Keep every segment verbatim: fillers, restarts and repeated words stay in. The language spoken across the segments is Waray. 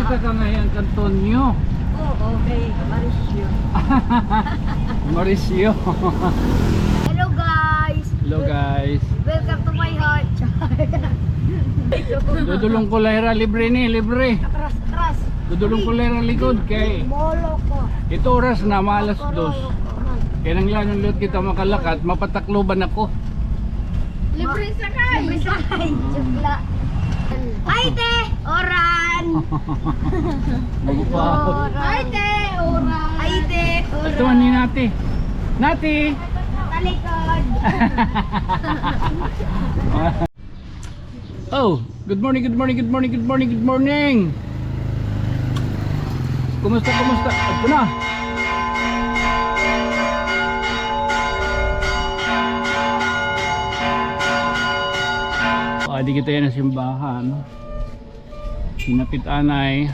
Sa kanayan kanton niyo? Oo, kay Marisyo. Marisyo. Hello, guys. Hello, guys. Welcome to my heart. Dudulong ko la hira, libre ni, libre. Atras, atras. Dudulong ko la hira likod kay Molo ko. Ito oras na, mga alas dos. Kinahanglan liwat kita makalakat, mapatakloban ako. Libre sakay. Libre sakay. Joke la. Ay, te! Oran! Bago pa. Ay, te! Oran! Ay, te! Oran! Ito man ni Nati. Nati! Talikod! Oh, good morning, good morning, good morning, good morning, good morning. Kumusta, kumusta? Adto na. Adi kita yana simbahan. Hinapit anay.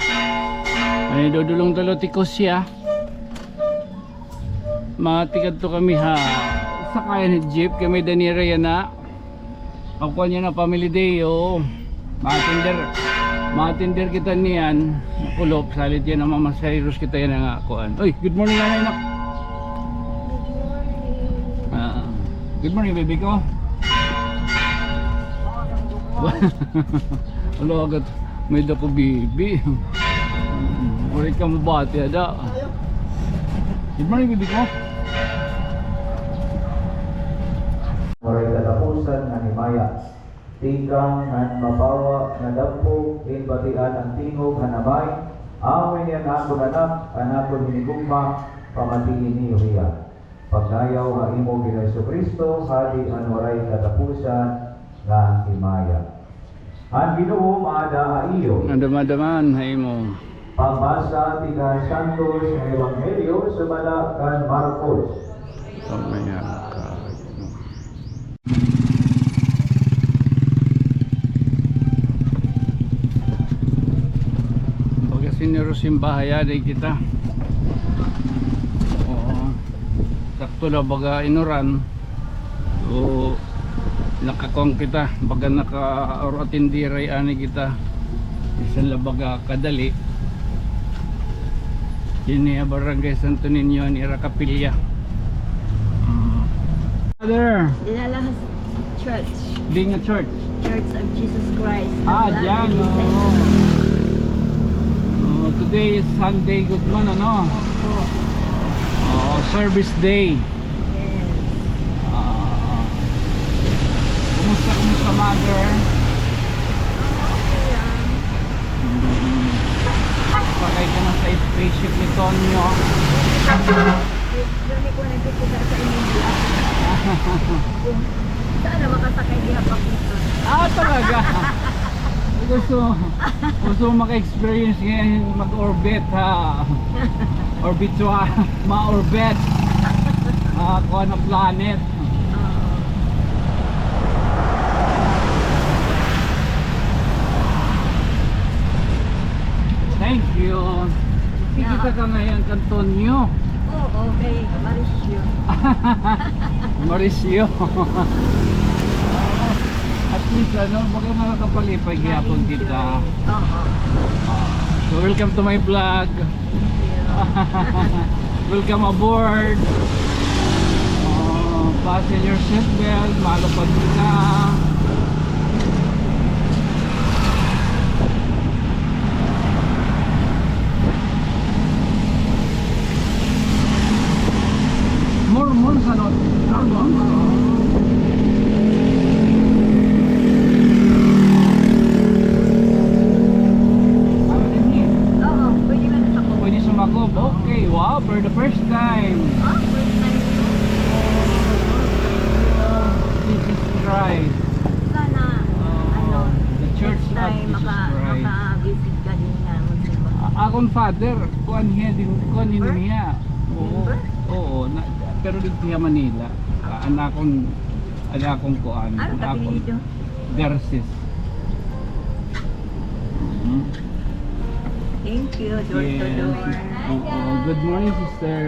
Anay dudulong ta la tikos hiya. Matikadto kami ha sakayan ni jeep kay may-ada nira yana. Ako niya na family day, oo. Matender. Matender kita niyan. Kulop, salit yana, mamasaheros kita yana nga kuan. Uy, good morning, anay, nak. Ah, good morning, baby ko. Alo, agad. May-ada ko, baby. Waray ka mabati, ada. Good morning, baby ko. Waray katapusan nga himaya. Tikang han mapawa nga dampo, ginbatian an tingog han Amay, "Amo ini an akon Anak, an akon hinigugma, pamatii niyo hiya." Pagdayaw ha imo, Ginoong Jesucristo, Hadi han waray katapusan nga himaya. An Ginoo maada ha iyo. Nadamadaman ha imo. Pagbasa tikang Santos nga Ebanghelyo sumala kan Marcos. Pamaya ka. Baga sinero simbahan, adi kita. Oo. Sakto la baga inuran. So, nakakuan kita, baga naka-, or atindiray ani kita. Bisan la baga kadali. Dinhi ha Barangay Santo Niño an ira kapilya. Mm. Father. Dinala Church. Being a church. Church of Jesus Christ of Latter-day Saints. Ah, diyan, oo. Oh, today is Sunday, good man, ano? Opo. Oo, service day. Yes. Ah, kumusta, kumusta, mother? Ah, okay lang. Mm. Sakay ka na sa spaceship ni Tonyo. Diri ko nagkikita sa inyo. Sana makasakay diha pa kita. Ah, talaga? Gusto, gusto mo maka-experience ngayon mag-orbit, ha? Orbit, ma-orbit. Ah, kuan na planet. Oo. Thank you. Sige, yeah. Kita ka ngayon, Antonio. Oo, kay Marisyo. Marisyo. At least, ano, baka makakapalipay gihapon kita. Oo. Ah, so, welcome to my vlog. Welcome aboard. Oh, fasten your seat belt, malupad kita. Mormon sa not. Ano din eh? Oo, pwede man sa ko. Pwede sumakob. Okay, wow, for the first time. Ah, first time ko. Jesus Christ. Sana, ano, the Church of Jesus Christ. Next time, maka-, maka-visit ka din nga magsimba. A-, akon father, kuan hiya din, kuan din hiya. Oo. Member? Oo, na, pero didto hiya Manila. Ah, an akon, an akon kuan, an akon apelyido? Garces. Mhm. Thank you, door to door. Yes. Oo. Good morning, sister.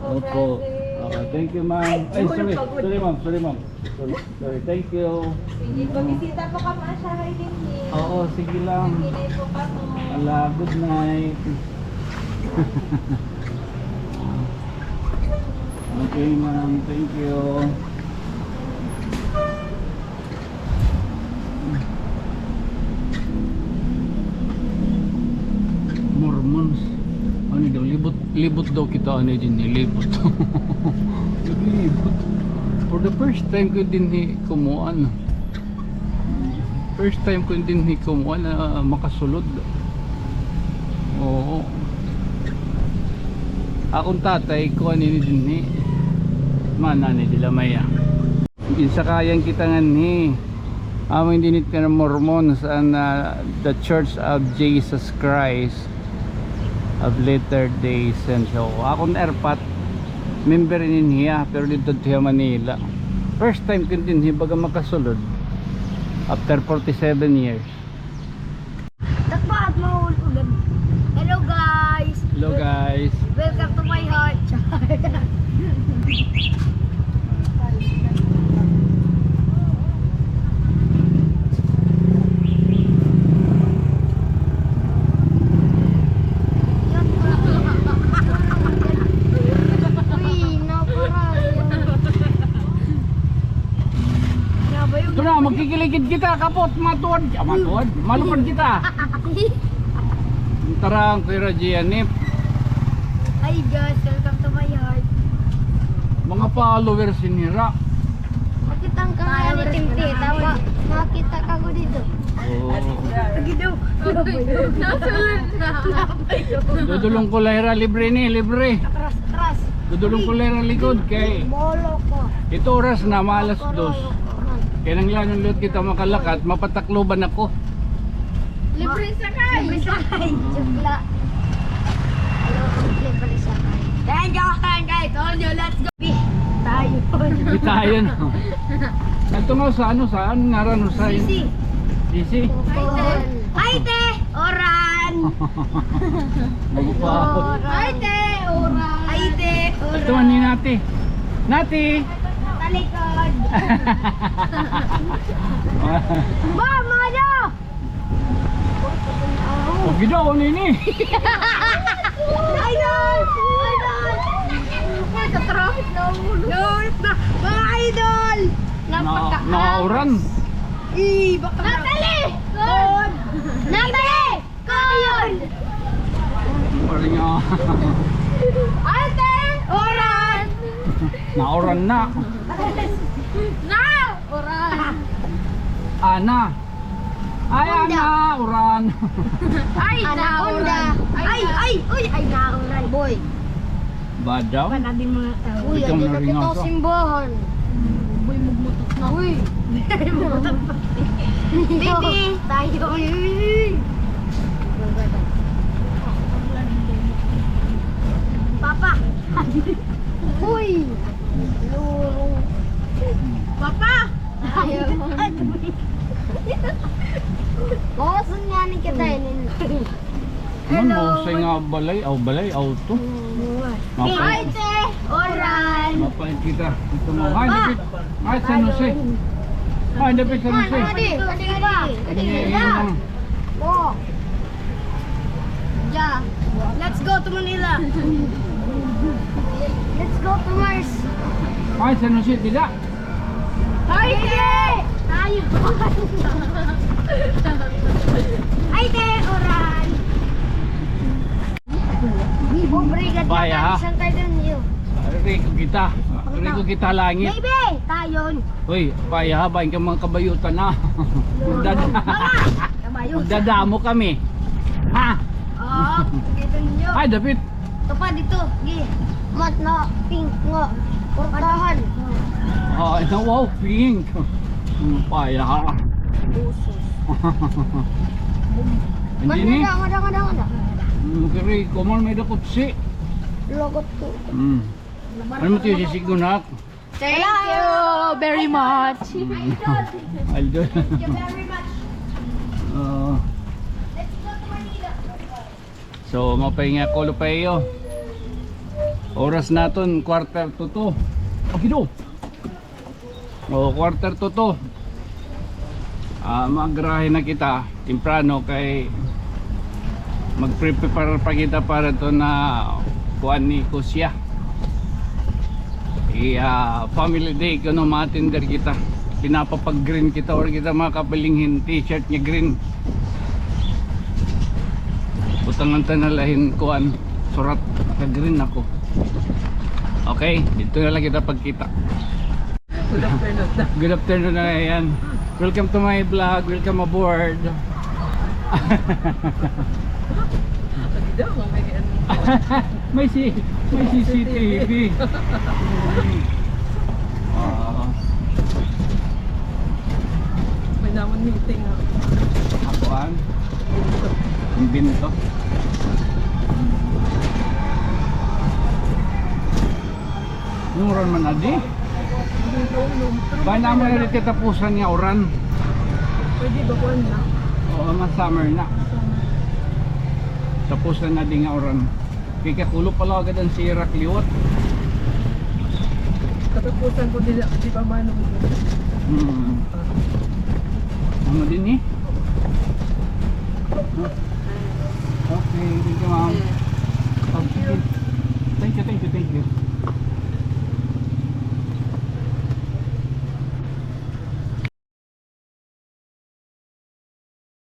Opo. Oo, thank you, ma'am. Ay, sorry. Sorry, ma'am. Sorry, ma'am. Sorry, sorry. Thank you. Sige, pabisita po kamo sa Riding Hill. Oo, sige lang. Hinay po kamo. Good night. Okay, ma'am. Thank you. Mormons. Ano daw? Libot, libot daw kita, ano, dinhi, libot. Libot. For the first time ko dinhi kumuan. First time ko dinhi kumuan, ah, makasulod. Oo. Akon tatay, kuan ini dinhi. Mana ni dila maya. Ginsakayan kita nganhi. Amo ini dinhi nga Mormons, an, ah, The Church of Jesus Christ of Latter-day Saints. So, akon airpot, member ini hiya, pero didto hiya Manila. First time ko dinhi baga makasulod after forty-seven years. Takbaat, mahulog. Hello, guys. Hello, guys. Welcome to my heart. Uy, naparay. Ito na, magkikilikid kita, kapot, matuod, ah, matuod, malupad kita. Tara, ang Kuya Raji, Anip. Hi guys, welcome to my heart. Mga followers ni Hira. Makita ka nga ni Tim Tita, ma-, makita ka ko dito. Oo. Lagi daw. Nasulat na. Dudulong ko la hira, libre ni, libre. Atras, atras. Dudulong ko la hira likod kay Bolo ko. Ito oras na, mga alas dos. Kay nanglanon liwat kita makalakat, mapatakloban ako. Libre sakay. Libre sakay. Joke la. Hello, libre sakay. Then, joke time, guys. Told you, let's go. Tayo. Hindi tayo, no? Ito nga sa ano, sa ano nga ran, sa Sisi. Sisi. Ay, te. Ay, te. Oran. Magupahon. Ay, te. Oran. Ay, te. Oran. Ito man ni Nati. Nati. Talikod. Ba, Maya! Oh, gid ako nini. Idol! Idol! Ay, sa traffic na ulo. Lord, na, mga idol! Na, nauran. Eh, baka Natalie! Lord! Natalie! Kayon! Paring, ah. Ate! Oran! Nauran na. Na! Oran! Ana! Ay, Ana! Uran! Ay, Anaconda! Nauran! Ay, ay, uy, ay, nauran! Boy! Badaw? Panabi mga tao. Uy, adi na kita simbahan. Uy, magmutot na. Uy! Baby! Tayo! Uy, uy, uy! Papa! Uy! Papa! Ayaw. Bawasan nga ni kita, eh. Ano, hello. Sa nga balay, aw balay, aw to. Ay, te, oran. Mapait kita. Ito mo. Ay, dapit. Ay, San Jose. Ay, dapit San Jose. Adi, adi ba? Adi, adi. Oh. Yeah. Let's go to Manila. Let's go to Mars. Ay, San Jose, dida. Ay, te! Ay, te, oran. Obrigado. Baya, ha? San Cardenio. Rico kita. Rico kita langit. Baby, tayon. Uy, baya, ha? Bain ka mga kabayutan, ha? Mga kabayutan. Magdadamo kami. Ha? Oo, kita niyo. Ay, dapit. Ito pa dito, gi. Mat na pink nga. Portahan. Ah, ito, wow, pink. Hmm, paya, ha? Usos. Hindi ni. Madang, madang, madang, madang. Hmm, kiri, kuman may dakot si. Lagot ko. Hmm. Ano mo tiyo, sisigon, ha? Thank you very much. Hmm. Idol. Thank you very much. Oo. Let's go to Manila. So, maupay nga kulop pa iyo. Oras naton, quarter to two. Okay, do. O, quarter to two. Ah, magrahe na kita. Temprano kay Magpre-prepare pa kita para to na kuan ni Kusya. Iya family day kuno, ma-attender kita. Pinapapag-green kita or kita makapili hin t-shirt nga green. Butangan ta na la hin kuan, surat, naka-green ako. Okay, didto na la kita pagkita. Good afternoon. Good afternoon na yan. Welcome to my vlog. Welcome aboard. Lagi daw, may ano. May si-, may C C T V. Oo. May naman meeting, ah. Akoan? Imbento. Uran man adi. Ba naman na katapusan nga uran? Pwede ba kuan na? Oo, nga summer na. Tapusan na di nga uran. Kay kakulo pa la agad an sirak liwat. Katapusan ko dila, di ba, mano? Hmm. Ano din eh? Okay, thank you, ma'am.